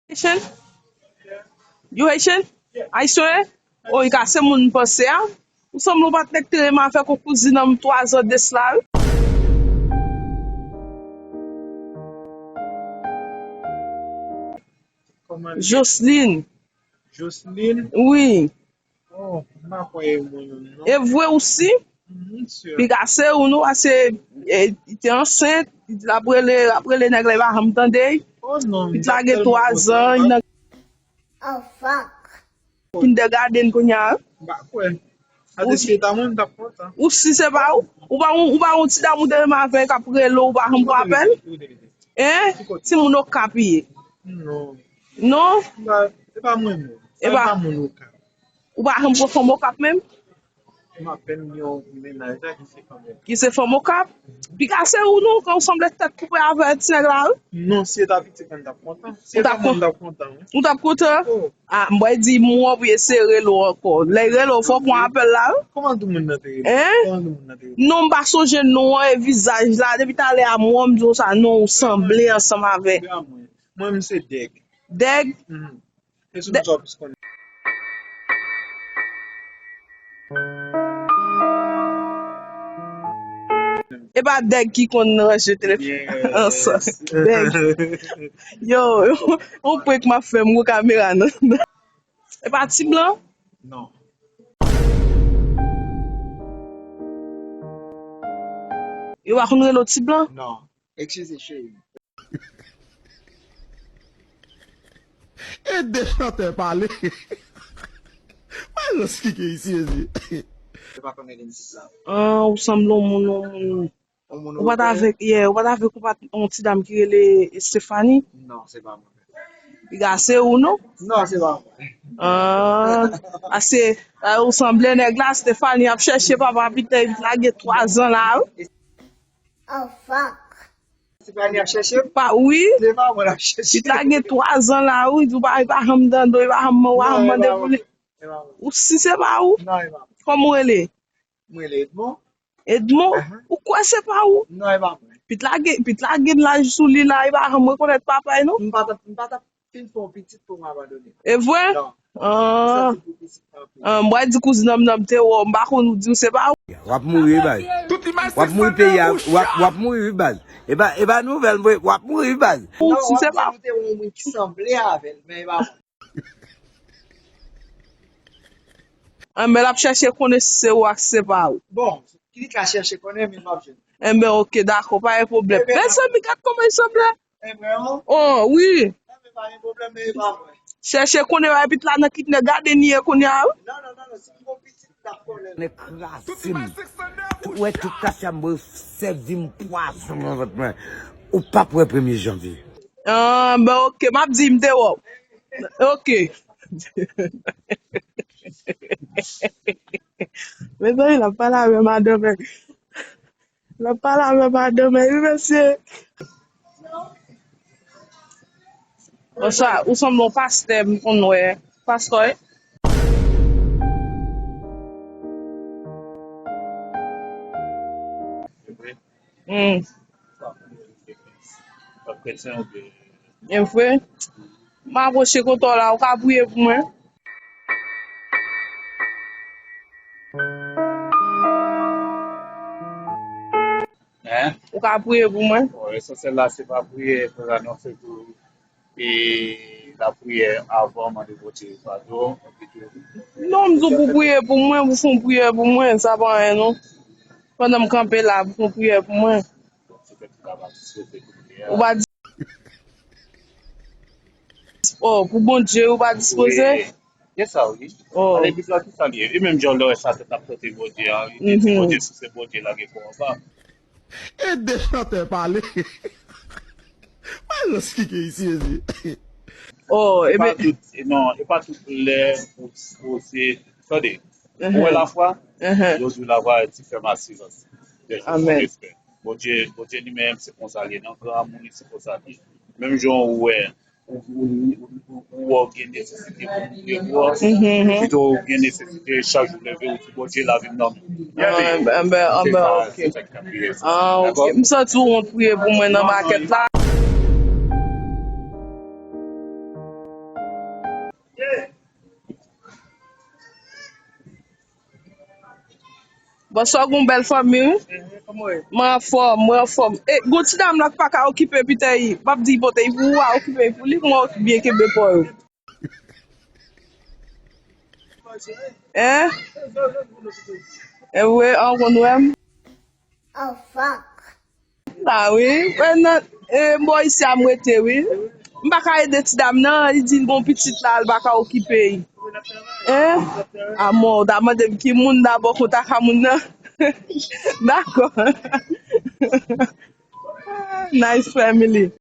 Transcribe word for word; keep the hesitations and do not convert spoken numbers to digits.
Haitian? You Haitian? Ayisyen? Oh, li ka se moun m panse a. Ou sanble yon patnè k te renmen avèk yon kouzin an m twa zan de sla, wi. Kòman li? Jocelyn. Jocelyn? Wi. Oh, m pa kwè e mwen menm, non. E vre ou si? Mhm, sure. Piga se ou non, paske, e, li te ansent, li di l ap rele, l ap rele nèg la, li pa janm tande. Oh, non, pitit la gen twa zan, li nan Oh, fuck. Kindergarten kounye a. M pa kwè. Ou si se ta mwen, m t ap kontan. Ou si se pa ou? Ou pa yon, ou pa yon ti dam ou te renmen avè l k ap rele w, ou pa janm pran apèl? Hein? Timoun Okap li ye. Non. Non? M pa, se pa mwen menm. E pa moun Okap. Ou pa janm pran fanm Okap menm? M apèn gen yon mennaj la ki se fanm Okap. Ki se fanm Okap? Piga se ou non, kan ou sanble tèt koupe avè ti nèg la, wi. Non, si e ta pitit mwen, m t ap kontan. Si e ta mwen, m t ap kontan, wi. Ou t ap kontan? Oh. Ah, m bay di mwen pou eseye rele w ankò. Lè rele w, fò w pran apèl la, wi. Kòman tout moun nan te rele? Hein? Kòman tout moun nan te rele? Non, m pa sonje non an e vizaj la. Depi talè a, mwen, m di w sa, non, ou sanble ansanm avè. Mwen, mwen, m se Dèg. Dèg? Mhm. E sou nou sa w plis konnen. E pa Dèg ki konn ranje telefòn ansan. Dèg. Yo, yon prank m ap fè, m gwo kamera nan. E pa Ti Blan? Non. Yo pa konn rele w Ti Blan? Non. Eskize, cheri. Ede chantè pale. Mwen rans ki gen isi, ezi. Yo pa konnen li pitit la. Ah, ou sanble yon moun, yon moun. Yon moun ou pa t avèk, yeah, ou pa t avèk yon pat-, yon ti dam ki rele Stephanie? Non, se pa mwen. Piga se ou, non? Non, se pa mwen. Ah, ase, ah, ou sanble nèg la, Stephanie ap chèche papa pitèy, pitit la gen twa zan la, wi. Oh, fuck. Stephanie ap chèche m? Pa, wi. Se pa mwen l ap chèche. Pitit la gen twa zan la, wi. Ou pa, li pa janm tande w, li pa janm, ou pa janm mande pou li. Ou si se pa ou? Non, e pa mwen. Kòman ou rele? Mwen rele Edmond. Edmond? Ahan. Ou kwè se pa ou? Non, e pa mwen. Pitit la gen, pitit la gen laj sou li la, li pa janm rekonèt papa l, non? M pa t ap, m pa t ap fin fè yon pitit pou m abandone. E vre? Non. Ah. M santi pou pitit la anpil. Ah, m pral di kouzin an m nan m te wè w, m pa konn ou di w se pa ou. W ap mouri, baz. W ap mouri peyi a, w ap, w ap mouri, wi, baz. E pa, e pa nouvèl, mwen, w ap mouri, wi, baz. Non, w ap di nou te wè yon moun ki sanble avè l, men e pa mwen. Enben, l ap chèche konnen si se ou ak si se pa ou. Bon, li ka chèche konnen, men m ap jwenn. Enben, oke, dakò, pa gen pwoblèm. Mezanmi, gad kòman l sanble. Oh, wi. Chèche konnen pitit la nan kindergarten li ye kounye a, wi. Nèg kraze m. Ou wè tout kafya m bwè, sèvi m pwazon nan vant mwen. Ou p ap wè premye janvye. Ah, ben, oke, m ap di m te wè w. Oke. Mezanmi, l ap pale avè madanm. L ap pale avè madanm, wi, mesye. Konsa, ou sanble yon pastè, m konn wè. Pastè, wi. Hmm. E vre? M apwoche kote w la, ou ka priye pou mwen? Hein? Ou ka priye pou mwen? Bon, esansyèl la, se pa priye, fè anonse tou. E lapriyè avan, mande Bondye padon, epi tou. Non, m di w pou priye pou mwen, pou fè yon priyè pou mwen, sa pa anyen, non. Pandan m kanpe la, pou fè yon priyè pou mwen. Ou pa di-, oh, pou Bondye, ou pa dispoze? Wi. Yes, sa, wi. Oh. Alegliz la, ki sa l ye? E menm jan lè w wè sa tèt ap tante Bondye a, wi. Li di Bondye, si se Bondye, lage kò anba. Ede chantè pale. Mwen rans ki gen isi, ezi. Oh, e pa tout, non, e pa tout lè ou dispoze. Tande, ou wè lafwa? Yo di lafwa, ti fè m asirans. Amèn. Bondye, Bondye li menm, se konsa l ye. Nan gran amour li, se konsa l ye. Menm jan ou wè, ou, ou, ou, ou wè w gen nesesite pou ou priye pou ou, pito ou gen nesesite chak jou leve ou di, Bondye, lavi m nan men w. Anben, anben, oke. Ah, oke. M santi w wont priye pou mwen nan makèt la. Bonswa, gon bèl fanmi, wi. Mwen anfòm, mwen anfòm. E, gon ti dam la k pa ka okipe pitèy, m ap di pote pou ou, a okipe pou li, mwen byen kenbe pa w yo. Hein? E vre, an konn wè m? Oh, fuck. Sa wi. E nan, e, bò isi a m rete, wi. M pa ka ede ti dam nan, li di l gon pitit la, l pa ka okipe l. Hein? Amò, w ta mande m ki moun dabò kontak a moun nan. Dakò. Nice family.